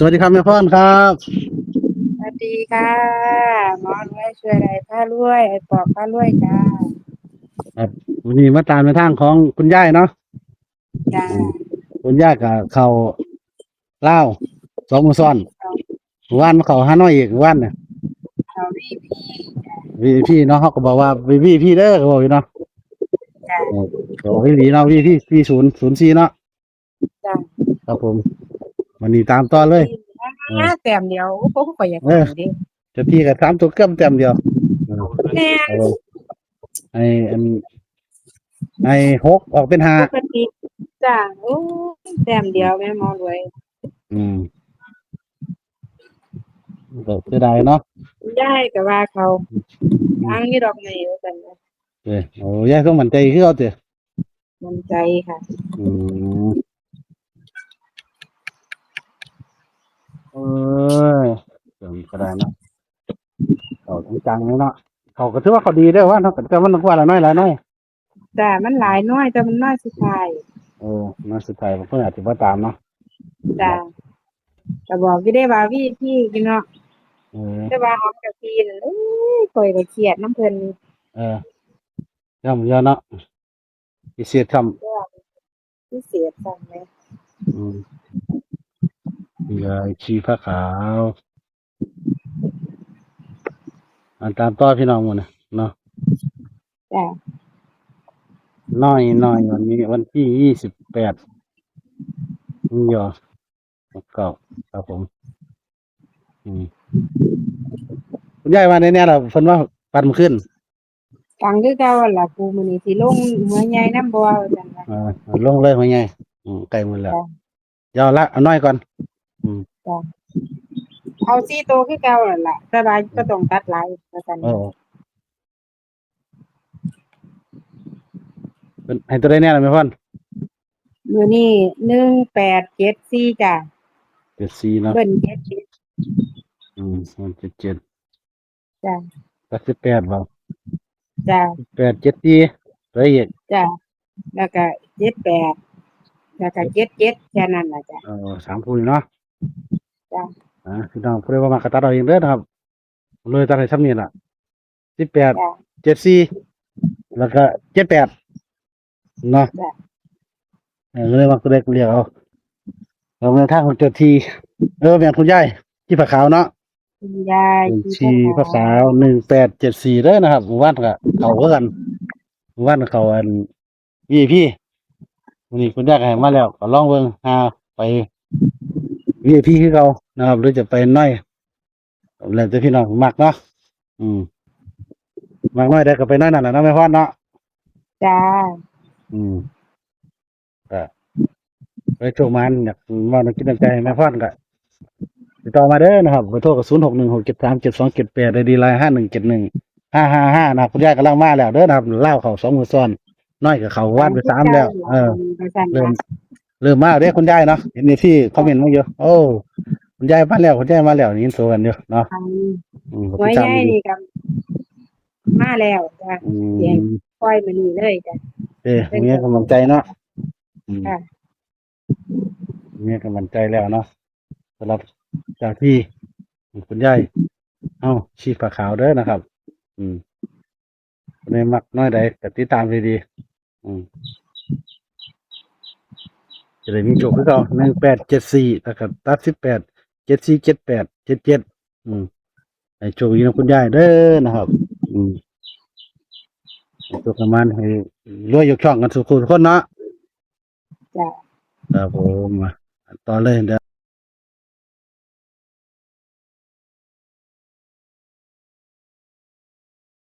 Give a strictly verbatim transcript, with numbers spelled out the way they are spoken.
สวัสดีครับแม่พรครับ สวัสดีค่ะ หมอรวยช่วยอะไรพารวยไอ้ปอกพารวยจ้า ครับ วันนี้มาตามในทางของคุณยายเนาะ จ้า คุณยายกับเขาเล่าวสองมือซ้อน วันเขาฮานอยอีกวันน่ะ เขาวีพีจ้า วีพีเนาะเขาก็บอกว่าวีพีเด้อเขาบอกอยู่เนาะ จ้า เออเขาวีพีเนาะวีพีสี่ศูนย์ศูนย์สี่เนาะ จ้า ครับผม วันนี้ตามต่อเลย มาแต้มเดียว โอ้โหข่อยอยาก เออ เห็นเด้ เจะที่กับสามตัวเกือบแต้มเดียวเออ แม่น เออให้อันให้หกออกเป็นห้า ปกติจ้า โอ้ยแต้มเดียวแม่หมอรวย อืมก็เสียดายเนาะ ยายก็ว่าเขาอังนี่ดอกไม้ว่าซั่นนะ เออโอ้ยายต้องมั่นใจคือเอาเถอะ มั่นใจค่ะ อืมเออเติมก็ได้เนาะเขาจังๆเลยเนาะเขาก็ถือว่าเขาดีได้อว่าเนาะแต่มันกว่าละน้อยละน้อย จ้า มันหลายน้อยแต่มันน้อยสุดท้าย เออน้อยสุดท้ายเพิ่นอาจจะบ่ตามเนาะ จ้า ก็บอกอยู่ได้ว่าวีพีกินเนาะ เออ แต่ว่าหอมกะทินั่นเอ้ยข่อยก็เครียดนำเพิ่น เออย่อมย่อเนาะพิเศษคำ พิเศษสั่งเลย อืมยายชีผ้าขาวอันตามต่อพี่น้องหมดนะเนาะ จ้า น้อยน้อยวันนี้วันที่ยี่สิบแปดนี่ยอเก้าครับผม อืมคุณยายว่าในเนี้ยเราเพิ่นว่าปันขึ้น ฟังคือเก่าหั่นล่ะ กูมื้อนี้สิลงหัวใหญ่นำบ่ว่าซั่นล่ะ อ่าลงเลยหัวใหญ่อืมใกล้มื้อแล้ว จ้ะ เดี๋ยวละเอาน้อยก่อน อืม จ้ะ เอาสี่โตคือเก่าหั่นล่ะ แต่ว่าบ่ต้องตัดหลายว่าซั่น เออเป็นให้ตัวใดแน่ล่ะแม่พร มื้อนี้หนึ่งแปดเจ็ดสี่จ้ะ เจ็ดสี่เนาะ เบิ้ลเจ็ดเจ็ด อืมเจ็ดเจ็ด จ้ะ แปดสิบแปดบ่ จ้ะ แปดเจ็ดสี่ตัวอีก จ้ะ แล้วก็เจ็ดแปด แล้วก็เจ็ดเจ็ดแค่นั้นล่ะจ้ะ เออสามคู่นี่เนาะ จ้ะ อ่าพี่น้องผู้ใดบ่มักก็ตัดเอาเองเด้อนะครับเลยตัดให้ซ้ำนี่ล่ะสิบแปด จ้ะ เจ็ดสี่แล้วก็เจ็ดแปดเนาะ จ้ะ เออเลยมักตัวเล็กเรียกเอาเราเดินทางของเจ้าที่เออแม่นคุณยายที่ผ้าขาวเนาะ คุณยาย บัญชีผ้าขาวหนึ่งแปดเจ็ดสี่เด้อนะครับหมู่บ้านก็เขาเพื่อกันหมู่บ้านเขาอันวีพีวันนี้คุณยายก็ให้มาแล้วก็ลองเบิ่งหาไปวีพีคือเก่านะครับ หรือจะไปน้อยแล้วแต่พี่น้องมักเนาะอืมมักน้อยได้ก็ไปน้อยนั่นแหละเนาะแม่พรเนาะ จ้า อืมก็ไปโชคมันอยากว่ามากินน้ำใจให้แม่พรก็ติดต่อมาเด้อนะครับเบอร์โทรก็ศูนย์หกหนึ่งหกเจ็ดสามเจ็ดสองเจ็ดแปดไอดีไลน์ห้าหนึ่งเจ็ดหนึ่งห้าห้าห้านะครับคุณยายกำลังมาแล้วเด้อนะครับเล่าวเขาสองมือซ้อน น้อยกับเขาวาดไปสามแล้ว เออ ว่าซั่น เริ่ม นะ เริ่มมาเด้อคุณยายเนาะเห็นในที่คอมเมนต์มาอยู่โอ้คุณยายมาแล้วคุณยายมาแล้วยินโซกันอยู่เนาะอืม หวยใหญ่นี่ก็มาแล้วจ้ะ อืม เสียง ปล่อยมื้อนี้เลยจ้ะ เอ้ยมีกำลังใจเนาะอืม ค่ะ มีกำลังใจแล้วเนาะสำหรับเจ้าที่คุณยายเอ้าชีพขาวเด้อนะครับ อืมในมักน้อยใดก็ติดตามดีๆอืมจะได้มีโชคคือเก่าหนึ่งแปดเจ็ดสี่แล้วก็ตัดสิบแปดเจ็ดสี่เจ็ดแปดเจ็ดเจ็ดอืมให้โชคดีนะคุณยายเด้อนะครับ อืมให้โชคประมาณให้รวยยกช่องกันสุขทุกคนเนาะ จ้ะ ครับผมมาต่อเลยเด้อ